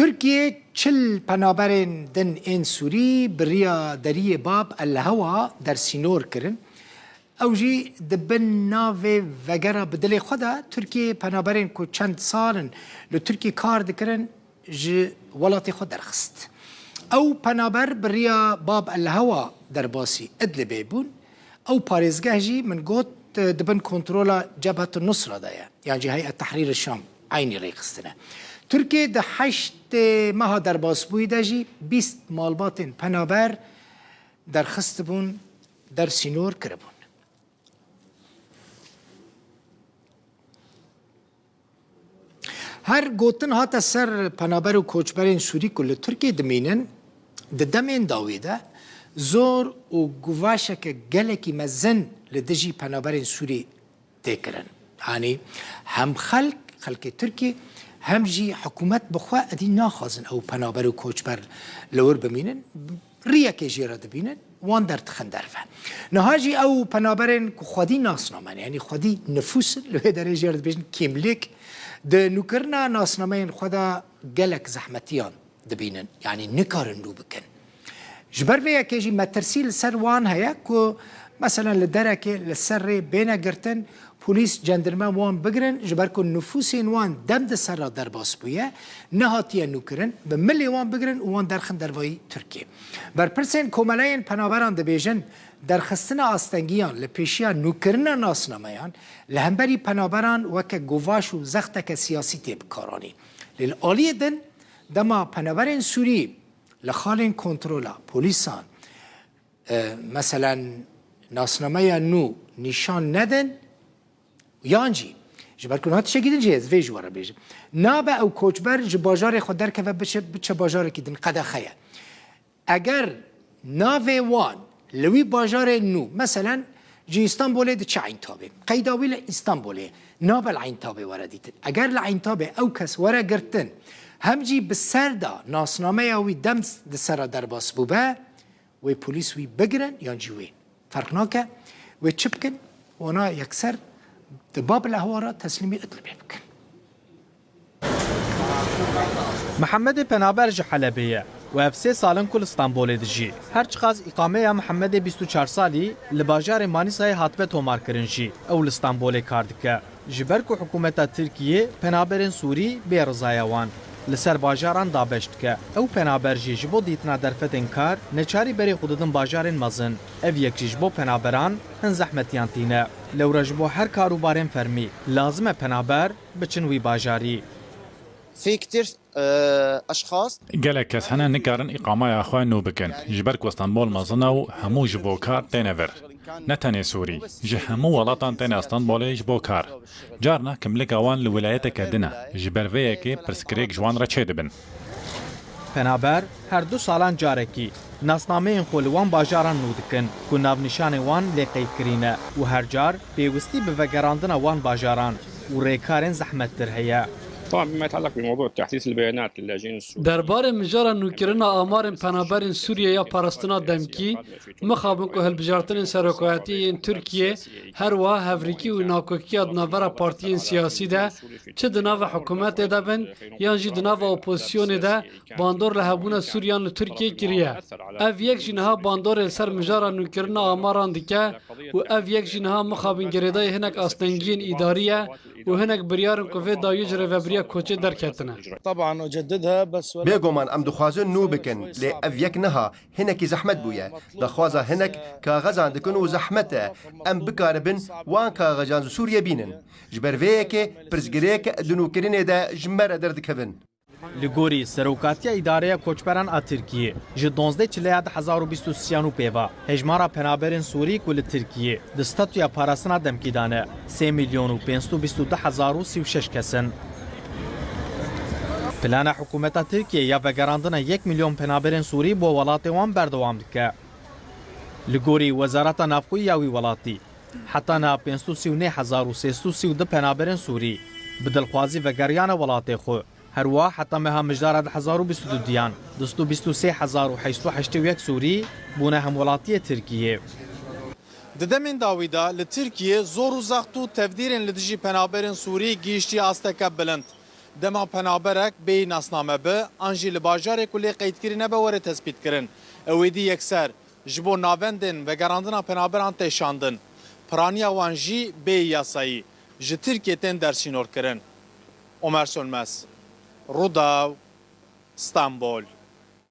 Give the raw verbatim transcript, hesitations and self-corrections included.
Tirkiye çil penaberên din ên Sûrî bi riya deriyê Bab el Hewa dersînor kirin. Ew jî di bin navê vegera bi dilê xwe de Tirkiye penaberên ku çend sal in li Tirkiye kar dikirin ji welatê xwe derxist. Ew penaber bi riya Bab el Hewa derbasî Idlibê bûn. Ew parêzgeh jî min got, e, di bin kontrola Cebhet Nusra de ye, yan jî Heyet Tehrîr Şam eynî rêxistine. Tirkiye di heştê meha derbasbûyî de jî bîst malbatên penaber derxistibûn, dersînor kiribûn. Her gotin hate ser penaber û koçberên Sûrî ku li Tirkiyê dimînin, di demên dawî de zor û guvaşeke gelekî mezin li dijî penaberên Sûrî tê kirin. Yanî hem xelk, xelkê Tirkî, hem jî hikûmet bi xwe edî naxwazin ew penaber û koçber li wir bimînin. Riyekê jê re dibînin, wan derdixin derve. Niha jî ew penaberên ku xwedî nasname ne, yanî xwedî nifûs in, li wê derê jê re dibêjin kîmlik, di nûkirina nasnameyên xwe de gelek zehmetiyan dibînin, yanî nikarin nû bikin. Ji ber vê yekê jî metirsî li ser wan heye ku, meselen, li derekê li ser rê bêne girtin, polîs, cendirme wan bigirin, ji ber ku nifûsên wan dem di ser re derbas bûye, nehatiye nûkirin, bi milê wan bigirin û wan derxin dervayî Tirkiyê. Berpirsên Komeleyên Penaberan dibêjin, derxistina astengiyan li pêşiya nûkirina nasnameyan li hemberî penaberan weke guvaş û zexteke siyasî tê bikaranîn. Lê li aliyê din, dema penaberên Sûrî li xalên kontrola polîsan, e, meselen, nasnameya nû nîşan nedin, yan jî, ji ber ku niha tiştekî din jî ez vê ji we re bêjim. Nabe ew koçber ji bajarê xwe derkeve biçe, biçe bajarekî din, qedexe ye. Eger navê wan li wî bajarê nû, meselen, ji Îstanbulê diçe Eyntabê, qeyda wî li Îstanbulê ye, nabe li Eyntabê were dîtin. Eger li Eyntabê ew kes were girtin, hem jî bi ser de nasnameya wî dem di ser re derbas bûbe, wê polîs wî bigirin yan jî wê. Ferq nake, wê çi bikin? Wana yekser di Bab el Ehwa re teslîmî Idlibê bikin. Mihemedê penaber ji Helebê ye û ev sê sal in ku li Stenbolê dijî. Her çiqas îqameya Mihemedê bîst û çar salî li bajarê Manîsayê hatibe tomarkirin jî, ew li Stenbolê kar dike. Ji ber ku hikûmeta Tirkiyê penaberên Sûrî bê rizaya wan li ser bajaran dabeş dike, ew penaber jî ji bo dîtina derfetên kar neçarî berê xwe didin bajarên mezin. Ev yek jî ji bo penaberan hin zehmetiyan tîne. Lewra ji bo her karûbarên fermî lazim e penaber biçin wî bajarî. في كتير أشخاص. Gelek kes hene nikarin îqameya xwe nû bikin, ji ber ku Stenbol mezin e û hemû ji bo kar têne vir. Ne tenê Sûrî, ji hemû welatan têne Stenbolê ji bo kar. Carna kimlika wan li wilayeteke din e, ji ber vê yekê pirsgirêk ji wan re çêdibin. Penaber her du salan carekî nasnameyên xwe li wan bajaran nû dikin ku navnîşanê wan lê qeydkirî ne û her car pêwistî bi vegerandina wan bajaran û rêkarên zehmettir heye. طبعا بما يتعلق بموضوع تحديث البيانات للاجئين السوريين. Derbarê mijara nûkirina amarên penaberên Sûriyê ya parastina demkî, mixabin ku hilbijartinên serokwayetiyê yên Tirkiyê, her wiha hevrîkî û nakokiya di navbera partiyên siyasî de, çi di nava hikûmetê de bin yan jî di nava opozisyonê de, bandor li hebûna Sûriyan li Tirkiyê kiriye. Ev yek jî niha bandorê li ser mijara nûkirina amaran dike û ev yek jî niha mixabin girêdayî hinek astengiyên îdarî ye û hinek biryar in ku vê dawiyê ji rêvebiriya koçê derketine. طبعا أجددها بس ولا. Bêguman em dixwazin nû bikin, lê ev yek niha hinekî zehmet bûye. Daxwaza hinek kaxezan dikin û zehmet e em bikaribin wan kaxezan ji Sûriyê bînin. Ji ber vê yekê pirsgirêk di nûkirinê de ji me re derdikevin. Li gorî Serokatiya Îdareya Koçberan a Tirkiyê, ji duwazdeh Çileya du hezar û bîst û sêyan û pê ve hejmara penaberên Sûrî ku li Tirkiyê di statûya parastina demkî de ne, sê milyon û pênc sed û bîst û du hezar û sî û şeş kes in. Plana hikûmeta Tirkiyê ya vegerandina yek milyon penaberên Sûrî bo welatê wan berdewam dike. Li gorî Wezareta Navxweyî ya wî welatî, heta niha pênc sed û sî û neh hezar û sê sed û sî û du penaberên Sûrî bi dilxwazî vegeriyane welatê xwe. Her wiha heta meha Mijdara du hezar û bîst û du diyan, du sed û bîst û sê hezar û heşt sed û heştê û yek Sûrî bûne hemwelatiyê Tirkiyê. Di demên dawî de li Tirkiyê zor û zext û tevdîrên li dijî penaberên Sûrî gihiştiye asteke bilind. Dema penaberek bêyî nasname bi, an jî li bajarê ku lê qeydkirî nebe were tespîtkirin, ew êdî yekser ji bo navendên vegerandina penaberan tê şandin. Piraniya wan jî bêyî yasayî ji Tirkiyê tên dersînorkirin. Omer Sönmez, Rûdaw, Stenbol.